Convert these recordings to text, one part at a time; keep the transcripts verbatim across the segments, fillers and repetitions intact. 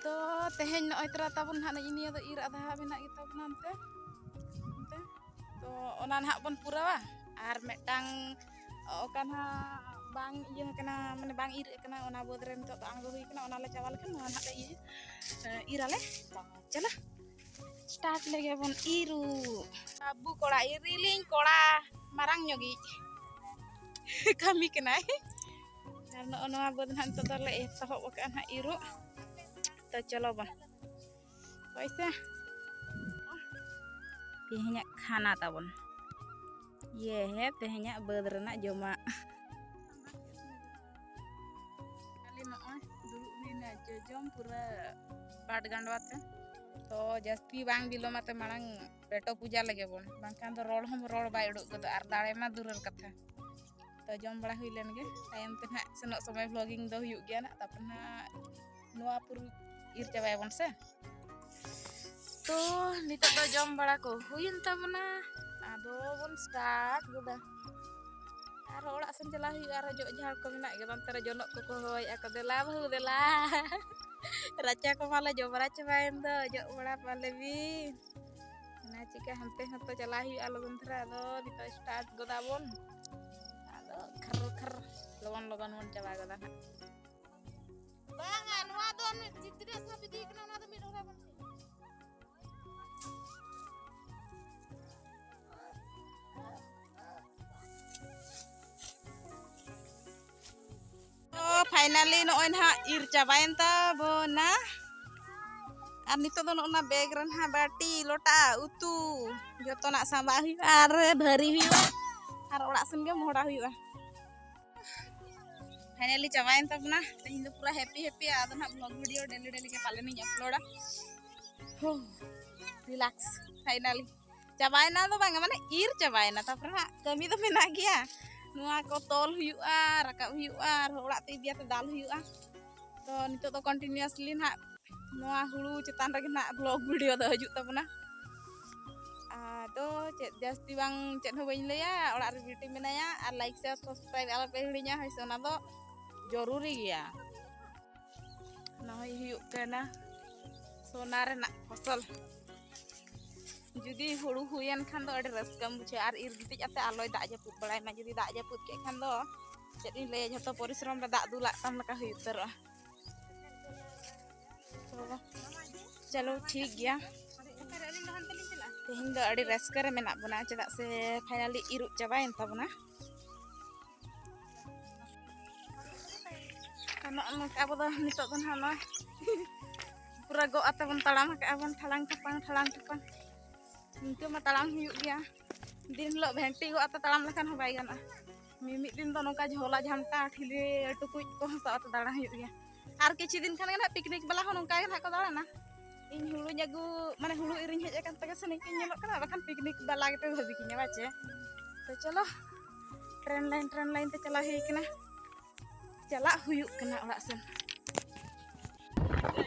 ᱛᱚ ᱛᱮᱦᱮᱧ ᱱᱚᱜᱼᱚᱭ ᱛᱚᱨᱟ ᱛᱟᱵᱚᱱ ᱱᱟᱦᱟᱜ ᱱᱤᱭᱟᱹ ᱫᱚ ᱤᱨ ᱟᱫᱷᱟ ᱢᱮᱱᱟᱜ ᱜᱮᱛᱟ ᱵᱚᱱᱟ ᱚᱱᱛᱮ, ᱚᱱᱛᱮ᱾ ᱛᱚ ᱚᱱᱟ ᱱᱟᱦᱟᱜ ᱵᱚᱱ ᱯᱩᱨᱟᱹᱣᱟ, ᱟᱨ ᱢᱤᱫᱴᱟᱝ ᱚᱠᱟ ᱱᱟᱦᱟᱜ ᱵᱟᱝ ᱤᱭᱟᱹ ᱟᱠᱟᱱᱟ, ᱢᱟᱱᱮ ᱵᱟᱝ ᱤᱨ ᱟᱠᱟᱱᱟ, ᱚᱱᱟ ᱵᱟᱹᱫᱽ ᱨᱮ ᱱᱤᱛᱚᱜ ᱫᱚ ᱟᱬᱜᱚ ᱦᱩᱭ ᱟᱠᱟᱱᱟ, ᱚᱱᱟ ᱞᱮ ᱪᱟᱵᱟ ᱞᱮᱠᱷᱟᱱ ᱱᱚᱣᱟ ᱱᱟᱦᱟᱜ ᱞᱮ ᱤᱭᱟᱹ, ᱤᱨ ᱟᱞᱮ᱾ ᱪᱚᱞᱚ, start ᱞᱮᱜᱮ ᱵᱚᱱ ᱤᱨᱩ᱾ ᱵᱟᱹᱵᱩ ᱠᱚᱲᱟ, ᱤᱨᱤᱞᱤᱧ ᱠᱚᱲᱟ, ᱢᱟᱨᱟᱝ ᱧᱚᱜᱤᱡ ᱠᱟᱹᱢᱤ ᱠᱟᱱᱟᱭ᱾ ᱟᱨ ᱱᱚᱜᱼᱚ ᱱᱚᱣᱟ ᱵᱟᱹᱫᱽ ᱱᱟᱦᱟᱜ ᱱᱤᱛᱚᱜ ᱫᱚᱞᱮ ᱮᱛᱚᱦᱚᱵ ᱟᱠᱟᱫᱼᱟ ᱱᱟᱦᱟᱜ ᱤᱨᱚᱜ᱾ ᱛᱚ ᱪᱚᱞᱚ ᱵᱚᱱ, ᱦᱳᱭ ᱥᱮ᱾ ᱛᱮᱦᱮᱧᱟᱜ ᱠᱷᱟᱱᱟ ᱛᱟᱵᱚᱱ, ᱤᱭᱟᱹ ᱦᱮ, ᱛᱮᱦᱮᱧᱟᱜ ᱵᱟᱹᱫᱽ ᱨᱮᱱᱟᱜ ᱡᱚᱢᱟᱜ᱾ ᱠᱷᱟᱹᱞᱤ ᱱᱚᱜᱼᱚᱭ ᱫᱩᱲᱩᱵ ᱦᱩᱭᱱᱟ ᱡᱚᱡᱚᱢ ᱯᱩᱨᱟᱹ ᱯᱟᱴ ᱜᱟᱸᱰᱣᱟ ᱛᱮ᱾ ᱛᱚ ᱡᱟᱹᱥᱛᱤ ᱵᱟᱝ ᱵᱤᱞᱚᱢ ᱟᱛᱮ ᱢᱟᱲᱟᱝ ᱯᱮᱴᱚ ᱯᱩᱡᱟ ᱞᱮᱜᱮ ᱵᱚᱱ, ᱵᱟᱝᱠᱷᱟᱱ ᱫᱚ ᱨᱚᱲ ᱦᱚᱸ ᱨᱚᱲ ᱵᱟᱭ ᱩᱰᱩᱠ ᱜᱚᱫᱚᱜ, ᱟᱨ ᱫᱟᱲᱮ ᱢᱟ ᱫᱩᱨᱮᱨ ᱠᱟᱛᱷᱟ᱾ ᱛᱚ ᱡᱚᱢ ᱵᱟᱲᱟ ᱦᱩᱭ ᱞᱮᱱ ᱜᱮ, ᱛᱟᱭᱚᱢ ᱛᱮ ᱱᱟᱦᱟᱜ ᱥᱮᱱᱚᱜ ᱥᱚᱢᱚᱭ vlogging ᱫᱚ ᱦᱩᱭᱩᱜ ᱜᱮᱭᱟ ᱱᱟᱜ᱾ ᱛᱟᱨᱯᱚᱨ ᱱᱟᱦᱟᱜ ᱱᱚᱣᱟ ᱯᱩᱨ ᱤᱨ ᱪᱟᱵᱟᱭᱟᱵᱚᱱ ᱥᱮ᱾ ᱛᱚ ᱱᱤᱛᱚᱜ ᱫᱚ ᱡᱚᱢ ᱵᱟᱲᱟ ᱠᱚ ᱦᱩᱭᱮᱱ ᱛᱟᱵᱚᱱᱟ, ᱟᱫᱚ ᱵᱚᱱ start ᱜᱚᱫᱟ᱾ ᱟᱨᱦᱚᱸ ᱚᱲᱟᱜ ᱥᱮᱱ ᱪᱟᱞᱟᱣ ᱦᱩᱭᱩᱜᱼᱟ, ᱟᱨᱦᱚᱸ ᱡᱚᱜ ᱡᱷᱟᱲ ᱠᱚ ᱢᱮᱱᱟᱜ ᱜᱮ, ᱚᱱᱛᱮ ᱨᱮ ᱡᱚᱱᱚᱜ ᱠᱚᱠᱚ ᱦᱚᱦᱚᱭᱮᱫᱼᱟ ᱠᱚ, "ᱫᱮᱞᱟ ᱵᱟᱹᱦᱩ ᱫᱮᱞᱟ, ᱨᱟᱪᱟ ᱠᱚ ᱢᱟᱞᱮ ᱡᱚᱵᱽᱨᱟ ᱪᱟᱵᱟᱭᱮᱱ ᱫᱚ, ᱡᱚᱜ ᱵᱟᱲᱟ ᱯᱟᱞᱮ ᱵᱤᱱ?" ᱚᱱᱟ ᱪᱤᱠᱟ ᱦᱟᱱᱛᱮ ᱦᱚᱸᱛᱚ ᱪᱟᱞᱟᱣ ᱦᱩᱭᱩᱜᱼᱟ ᱞᱚᱜᱚᱱ ᱫᱷᱟᱨᱟ᱾ ᱟᱫᱚ ᱱᱤᱛᱚᱜ start ᱜᱚᱫᱟ ᱵᱚᱱ, ᱟᱫᱚ ᱠᱷᱟᱨ ᱠᱷᱟᱨ ᱞᱚᱜᱚᱱ ᱞᱚᱜᱚᱱ ᱵᱚᱱ ᱪᱟᱵᱟ ᱜᱚᱫᱟ ᱱᱟᱦᱟᱜ᱾ ᱵᱟᱝᱟ, ᱱᱚᱣᱟ ᱫᱚ ᱚᱱᱮ ᱪᱤᱛᱨᱮ ᱥᱟᱵ ᱤᱫᱤ ᱠᱟᱱᱟ, ᱚᱱᱟ ᱫᱚ ᱢᱤᱫ ᱦᱚᱲ ᱵᱚᱱ ᱛᱚ finally ᱱᱚᱜᱼᱚᱭ ᱱᱟᱦᱟᱜ ᱤᱨ ᱪᱟᱵᱟᱭᱮᱱ ᱛᱟᱵᱚᱱᱟ᱾ ᱟᱨ ᱱᱤᱛᱚᱜ ᱫᱚ ᱱᱚᱜᱼᱚ ᱱᱟ bag ᱨᱮ ᱱᱟᱦᱟᱜ ᱵᱟᱹᱴᱤ, ᱞᱚᱴᱟ, ᱩᱛᱩ ᱡᱚᱛᱚᱱᱟᱜ ᱥᱟᱢᱵᱟᱣ ᱦᱩᱭᱩᱜᱼᱟ, ᱟᱨ ᱵᱷᱟᱹᱨᱤ ᱦᱩᱭᱩᱜᱼᱟ, ᱟᱨ ᱚᱲᱟᱜ ᱥᱮᱱ ᱜᱮ ᱢᱚᱦᱰᱟ ᱦᱩᱭᱩᱜᱼᱟ᱾ Finally ᱪᱟᱵᱟᱭᱮᱱ ᱛᱟᱵᱚᱱᱟ᱾ ᱛᱮᱦᱮᱧ ᱫᱚ ᱯᱩᱨᱟᱹ happy happy, ᱟᱫᱚ ᱱᱟᱦᱟᱜ vlog video daily daily ᱜᱮ ᱯᱟᱞᱮᱱ ᱤᱧ uploadᱟ᱾ ᱦᱳ, relax, finally᱾ ᱪᱟᱵᱟᱭᱮᱱᱟ ᱫᱚ ᱵᱟᱝᱟ, ᱢᱟᱱᱮ ᱤᱨ ᱪᱟᱵᱟᱭᱮᱱᱟ, ᱛᱟᱨᱯᱚᱨᱮ ᱦᱟᱸᱜ ᱠᱟᱹᱢᱤ ᱫᱚ ᱢᱮᱱᱟᱜ ᱜᱮᱭᱟ᱾ ᱱᱚᱣᱟ ᱠᱚ ᱛᱚᱞ ᱦᱩᱭᱩᱜᱼᱟ, ᱨᱟᱠᱟᱵ ᱦᱩᱭᱩᱜᱼᱟ, ᱟᱨ ᱚᱲᱟᱜ ᱛᱮ ᱤᱫᱤᱭᱟᱛᱮ ᱫᱟᱞ ᱦᱩᱭᱩᱜᱼᱟ᱾ ᱛᱚ ᱱᱤᱛᱚᱜ ᱫᱚ continuously ᱱᱟᱦᱟᱜ ᱱᱚᱣᱟ ᱦᱩᱲᱩ ᱪᱮᱛᱟᱱ ᱨᱮᱜᱮ ᱱᱟᱦᱟᱜ vlog video ᱫᱚ ᱦᱤᱡᱩᱜ ᱛᱟᱵᱚᱱᱟ᱾ ᱟᱫᱚ ᱪᱮᱫ ᱡᱟᱹᱥᱛᱤ ᱵᱟᱝ ᱪᱮᱫ ᱦᱚᱸ ᱵᱟᱹᱧ ᱞᱟᱹᱭᱟ, ᱚᱲᱟᱜ ᱨᱮ beauty ᱢᱮᱱᱟᱭᱟ, ᱟᱨ like, share, subscribe ᱟᱞᱚᱯᱮ ᱦᱤᱲᱤᱧᱟ, ᱦᱳᱭ ᱥᱮ, ᱚᱱᱟ ᱫᱚ ᱡᱚᱨᱩᱨᱤ ᱜᱮᱭᱟ᱾ ᱱᱚᱜᱼᱚᱭ ᱦᱩᱭᱩᱜ ᱠᱟᱱᱟ ᱥᱚᱱᱟ ᱨᱮᱱᱟᱜ ᱯᱷᱚᱥᱚᱞ᱾ ᱡᱩᱫᱤ ᱦᱩᱲᱩ ᱦᱩᱭᱮᱱ ᱠᱷᱟᱱ ᱫᱚ ᱟᱹᱰᱤ ᱨᱟᱹᱥᱠᱟᱹᱢ ᱵᱩᱡᱷᱟᱹᱣᱟ, ᱟᱨ ᱤᱨ ᱜᱤᱛᱤᱡ ᱟᱛᱮ ᱟᱞᱚᱭ ᱫᱟᱜ ᱡᱟᱹᱯᱩᱫ ᱵᱟᱲᱟᱭ ᱢᱟ᱾ ᱡᱩᱫᱤ ᱫᱟᱜ ᱡᱟᱹᱯᱩᱫ ᱠᱮᱫ ᱠᱷᱟᱱ ᱫᱚ ᱪᱮᱫ ᱤᱧ ᱞᱟᱹᱭᱟ, ᱡᱷᱚᱛᱚ ᱯᱚᱨᱤᱥᱨᱚᱢ ᱨᱮ ᱫᱟᱜ ᱫᱩᱞᱟᱜ ᱛᱟᱢ ᱞᱮᱠᱟ ᱦᱩᱭ ᱩᱛᱟᱹᱨᱚᱜᱼᱟ᱾ ᱛᱚ ᱪᱚᱞᱚ ᱴᱷᱤᱠ ᱜᱮᱭᱟ, ᱛᱮᱦᱮᱧ ᱫᱚ ᱟᱹᱰᱤ ᱨᱟᱹᱥᱠᱟᱹ ᱨᱮ ᱢᱮᱱᱟᱜ ᱵᱚᱱᱟ, ᱪᱮᱫᱟᱜ ᱥᱮ ᱯᱷᱟᱭᱱᱟᱞᱤ ᱤᱨᱚᱜ ᱪᱟᱵᱟᱭᱮᱱ ᱛᱟᱵᱚᱱᱟ᱾ ᱱᱚᱜᱼᱚ ᱱᱚᱝᱠᱟ ᱟᱵᱚ ᱫᱚ ᱱᱤᱛᱚᱜ ᱫᱚ ᱱᱟᱦᱟᱜ ᱱᱚᱜᱼᱚᱭ ᱯᱩᱨᱟᱹ ᱜᱚᱜ ᱟᱛᱮ ᱵᱚᱱ ᱛᱟᱲᱟᱢ ᱟᱠᱟᱫᱼᱟ ᱵᱚᱱ, ᱴᱷᱟᱲᱟᱝ ᱴᱷᱟᱯᱟᱝ ᱴᱷᱟᱲᱟᱝ ᱴᱷᱟᱯᱟᱝ᱾ ᱱᱤᱝᱠᱟᱹ ᱢᱟ ᱛᱟᱲᱟᱢ ᱦᱩᱭᱩᱜ ᱜᱮᱭᱟ, ᱫᱤᱱ ᱦᱤᱞᱳᱜ ᱵᱷᱮᱱᱴᱤ ᱜᱚᱜ ᱟᱛᱮ ᱛᱟᱲᱟᱢ ᱞᱮᱠᱷᱟᱱ ᱦᱚᱸ ᱵᱟᱭ ᱜᱟᱱᱚᱜᱼᱟ᱾ ᱢᱤᱢᱤᱫ ᱫᱤᱱ ᱫᱚ ᱱᱚᱝᱠᱟ ᱡᱷᱚᱞᱟ ᱡᱷᱟᱱᱴᱟ ᱴᱷᱤᱞᱤ ᱴᱩᱠᱩᱡ ᱠᱚ ᱦᱟᱥᱟ ᱟᱛᱮ ᱫᱟᱬᱟ ᱦᱩᱭᱩᱜ ᱜᱮᱭᱟ᱾ ᱟᱨ ᱠᱤᱪᱷᱩ ᱫᱤᱱ ᱠᱷᱟᱱ ᱜᱮ ᱱᱟᱦᱟᱜ ᱯᱤᱠᱱᱤᱠ ᱵᱟᱞᱟ ᱦᱚᱸ ᱱᱚᱝᱠᱟ ᱜᱮ ᱱᱟᱦᱟᱜ ᱠᱚ ᱫᱟᱬᱟᱱᱟ᱾ ᱤᱧ ᱦᱩᱲᱩᱧ ᱟᱹᱜᱩ, ᱢᱟᱱᱮ ᱦᱩᱲᱩ ᱤᱨᱤᱧ ᱦᱮᱡ ᱟᱠᱟᱱ ᱛᱮᱜᱮ ᱥᱮ ᱱᱤᱝᱠᱟᱹᱧ ᱧᱮᱞᱚᱜ ᱠᱟᱱᱟ, ᱵᱟᱠᱷᱟᱱ ᱯᱤᱠᱱᱤᱠ ᱵᱟᱞᱟ ᱜᱮᱯᱮ ᱵᱷᱟᱹᱵᱤ ᱠᱤᱧᱟ ᱵᱟᱪᱮ? ᱛᱚ ᱪᱚᱞᱚ, ᱴᱨᱮᱱ ᱞᱟᱭᱤᱱ ᱴᱨᱮᱱ ᱞᱟᱭᱤᱱ ᱛᱮ ᱪᱟᱞᱟᱣ ᱦᱩᱭ ᱠᱟᱱᱟ, ᱪᱟᱞᱟᱜ ᱦᱩᱭᱩᱜ ᱠᱟᱱᱟ ᱚᱲᱟᱜ ᱥᱮᱱ᱾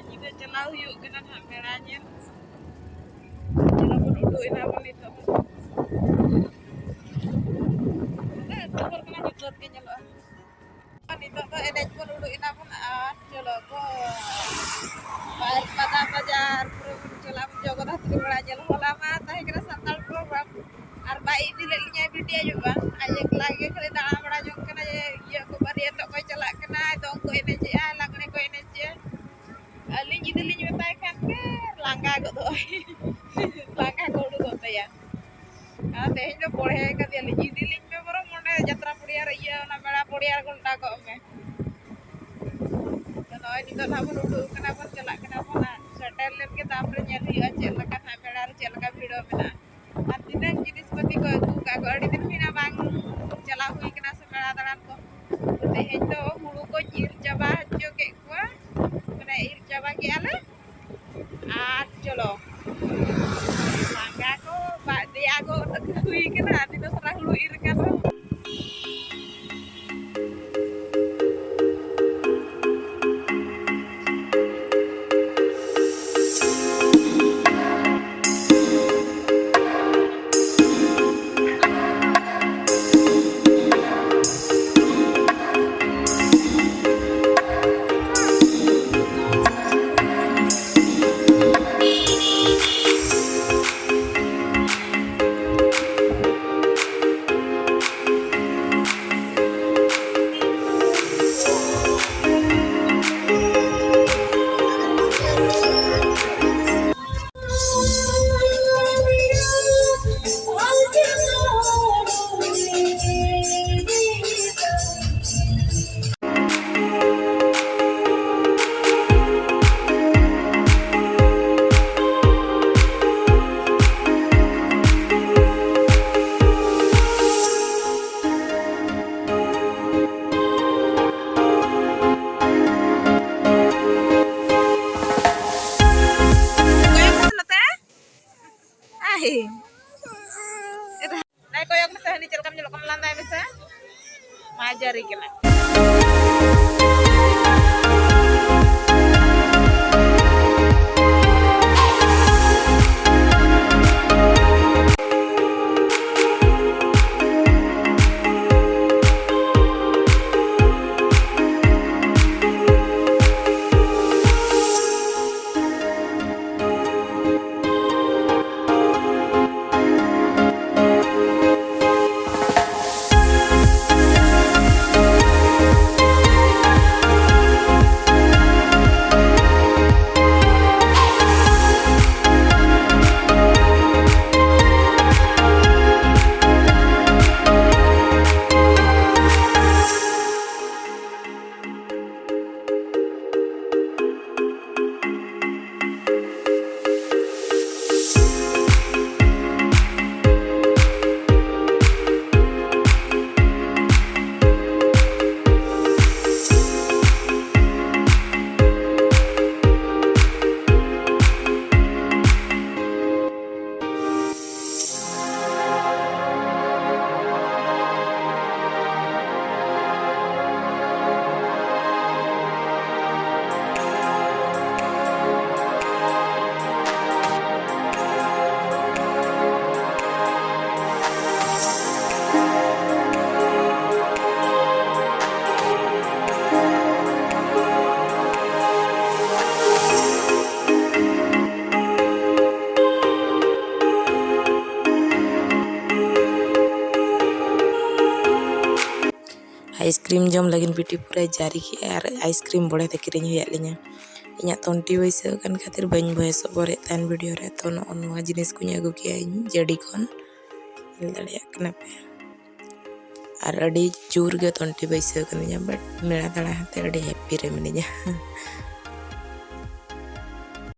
ᱧᱤᱫᱟᱹ ᱪᱟᱞᱟᱣ ᱦᱩᱭᱩᱜ ᱠᱟᱱᱟ ᱱᱟᱦᱟᱜ ᱢᱮᱞᱟ ᱧᱮᱞ᱾ ᱪᱚᱞᱚ ᱵᱚᱱ ᱩᱰᱩᱠ ᱮᱱᱟ ᱵᱚᱱ ᱱᱤᱛᱚᱜ ᱫᱚ᱾ ᱩᱱᱟᱹᱜ ᱮᱛᱚᱦᱚᱵ ᱠᱟᱱᱟ, ᱧᱩᱛᱟᱹᱛ ᱜᱮ ᱧᱮᱞᱚᱜᱼᱟ᱾ ᱱᱤᱛᱚᱜ ᱫᱚ ᱮᱱᱮᱡ ᱵᱚᱱ ᱩᱰᱩᱠ ᱮᱱᱟ ᱵᱚᱱ ᱟᱨ ᱪᱚᱞᱚ ᱵᱚᱱ ᱵᱟᱭ ᱯᱟᱛᱟ ᱵᱟᱡᱟᱨ ᱯᱩᱨᱟᱹ ᱵᱚᱱ ᱪᱟᱞᱟᱜ ᱡᱚᱜᱚᱱᱱᱟᱛᱷ ᱯᱩᱨᱤ ᱢᱮᱞᱟ ᱧᱮᱞ᱾ ᱦᱚᱞᱟ ᱢᱟ ᱛᱟᱦᱮᱸ ᱠᱟᱱᱟ ᱥᱟᱱᱛᱟᱲ ᱯᱨᱳᱜᱨᱟᱢ, ᱟᱨ ᱵᱟᱭ ᱤᱫᱤ ᱞᱮᱫ ᱞᱤᱧᱟᱭ ᱵᱤᱴᱤ ᱟᱭᱳ ᱵᱟ᱾ ᱟᱡ ᱮᱠᱞᱟ ᱜᱮ ᱠᱷᱟᱹᱞᱤ ᱫᱟᱬᱟ ᱵᱟᱲᱟ ᱡᱚᱝ ᱠᱟᱱᱟᱭ, ᱤᱭᱟᱹ ᱠᱚ ᱵᱟᱹᱨᱭᱟᱹᱛᱚᱜ ᱠᱚᱭ ᱪᱟᱞᱟᱜ ᱠᱟᱱᱟ, ᱫᱚᱝ ᱠᱚ ᱮᱱᱮᱡᱮᱜᱼᱟ, ᱞᱟᱜᱽᱲᱮ ᱠᱚ ᱮᱱᱮᱡᱮᱜᱼᱟ᱾ ᱟᱹᱞᱤᱧ ᱤᱫᱤ ᱞᱤᱧ ᱢᱮᱛᱟᱭ ᱠᱷᱟᱱ ᱜᱮ ᱞᱟᱸᱜᱟ ᱜᱚᱫᱚᱜᱼᱟᱭ᱾ ᱞᱟᱸᱜᱟ ᱠᱚ ᱩᱰᱩᱠᱚᱜ ᱛᱟᱭᱟ᱾ ᱟᱨ ᱛᱮᱦᱮᱧ ᱫᱚ ᱵᱚᱲᱦᱮ ᱠᱟᱫᱮᱭᱟᱞᱤᱧ, ᱤᱫᱤ ᱞᱤᱧ ᱢᱮ ᱵᱚᱨᱚᱝ ᱚᱸᱰᱮ ᱡᱟᱛᱨᱟ ᱯᱚᱲᱤᱭᱟ ᱨᱮ, ᱤᱭᱟᱹ, ᱚᱱᱟ ᱢᱮᱞᱟ ᱯᱚᱲᱤᱭᱟ ᱨᱮ ᱜᱷᱚᱞᱴᱟᱣ ᱠᱚᱜ ᱢᱮ᱾ ᱛᱚ ᱱᱚᱜᱼᱚᱭ ᱱᱤᱛᱚᱜ ᱱᱟᱦᱟᱜ ᱵᱚᱱ ᱩᱰᱩᱠ ᱠᱟᱱᱟ ᱵᱚᱱ, ᱪᱟᱞᱟᱜ ᱠᱟᱱᱟ ᱵᱚᱱ᱾ ᱟᱨ ᱥᱮᱴᱮᱨ ᱞᱮᱱ ᱜᱮ ᱛᱟᱨᱯᱚᱨᱮ ᱧᱮᱞ ᱦᱩᱭᱩᱜᱼᱟ ᱪᱮᱫ ᱞᱮᱠᱟ ᱱᱟᱦᱟᱜ ᱢᱮᱞᱟ ᱨᱮ ᱪᱮᱫ ᱞᱮᱠᱟ ᱵᱷᱤᱲᱚᱜ ᱢᱮᱱᱟᱜᱼᱟ᱾ ᱟᱨ ᱛᱤᱱᱟᱹᱜ ᱡᱤᱱᱤᱥ ᱯᱟᱹᱛᱤ ᱠᱚ ᱟᱹᱜᱩ ᱠᱟᱜ ᱠᱚ, ᱟᱹᱰᱤ ᱫᱤᱱ ᱦᱩᱭᱱᱟ ᱵᱟᱝ ᱪᱟᱞᱟᱣ ᱦᱩᱭ ᱠᱟᱱᱟ ᱥᱮ ᱢᱮᱞᱟ ᱫᱟᱬᱟᱱ ᱠᱚ᱾ ᱛᱮᱦᱮᱧ ᱫᱚ ᱦᱩᱲᱩ ᱠᱚᱧ ᱤᱨ ᱪᱟᱵᱟ ᱦᱚᱪᱚ ᱠᱮᱫ ᱠᱚᱣᱟ, ᱢᱟᱱᱮ ᱤᱨ ᱪᱟᱵᱟ ᱠᱮᱜᱼᱟ ᱞᱮ᱾ ᱟᱨ ᱪᱚᱞᱚ, ᱞᱟᱸᱜᱟ ᱠᱚ ᱵᱟᱫᱮᱭᱟ ᱠᱚ ᱦᱩᱭ ᱠᱟᱱᱟ, ᱟᱹᱰᱤ ᱫᱚᱥᱨᱟ ᱦᱩᱲᱩ ᱤᱨ ᱠᱟᱱ ᱨᱮᱦᱚᱸ᱾ ᱠᱨᱤᱢ ᱡᱚᱢ ᱞᱟᱹᱜᱤᱫ ᱵᱤᱴᱤ ᱯᱩᱨᱟᱹᱭ ᱡᱟᱹᱨᱤ ᱠᱮᱜᱼᱟ ᱟᱨ ᱟᱭᱤᱥᱠᱨᱤᱢ ᱵᱚᱲᱮ ᱛᱮ ᱠᱤᱨᱤᱧ ᱦᱩᱭᱟᱫ ᱞᱤᱧᱟ᱾ ᱤᱧᱟᱹᱜ ᱛᱚᱱᱴᱤ ᱵᱟᱹᱭᱥᱟᱹᱣ ᱟᱠᱟᱱ ᱠᱷᱟᱹᱛᱤᱨ ᱵᱟᱹᱧ voice over ᱮᱫ ᱛᱟᱦᱮᱱ video ᱨᱮ᱾ ᱛᱚ ᱱᱚᱜᱼᱚ ᱱᱚᱣᱟ ᱡᱤᱱᱤᱥ ᱠᱚᱧ ᱟᱹᱜᱩ ᱠᱮᱜᱼᱟ ᱤᱧ ᱡᱟᱹᱰᱤ ᱠᱷᱚᱱ, ᱧᱮᱞ ᱫᱟᱲᱮᱭᱟᱜ ᱠᱟᱱᱟ ᱯᱮ᱾ ᱟᱨ ᱟᱹᱰᱤ ᱡᱳᱨ ᱜᱮ ᱛᱚᱱᱴᱤ ᱵᱟᱹᱭᱥᱟᱹᱣ ᱠᱟᱹᱫᱤᱧᱟ, but ᱢᱮᱞᱟ ᱫᱟᱬᱟ ᱦᱟᱛᱮ ᱟᱹᱰᱤ happy ᱨᱮ ᱢᱤᱱᱟᱹᱧᱟ᱾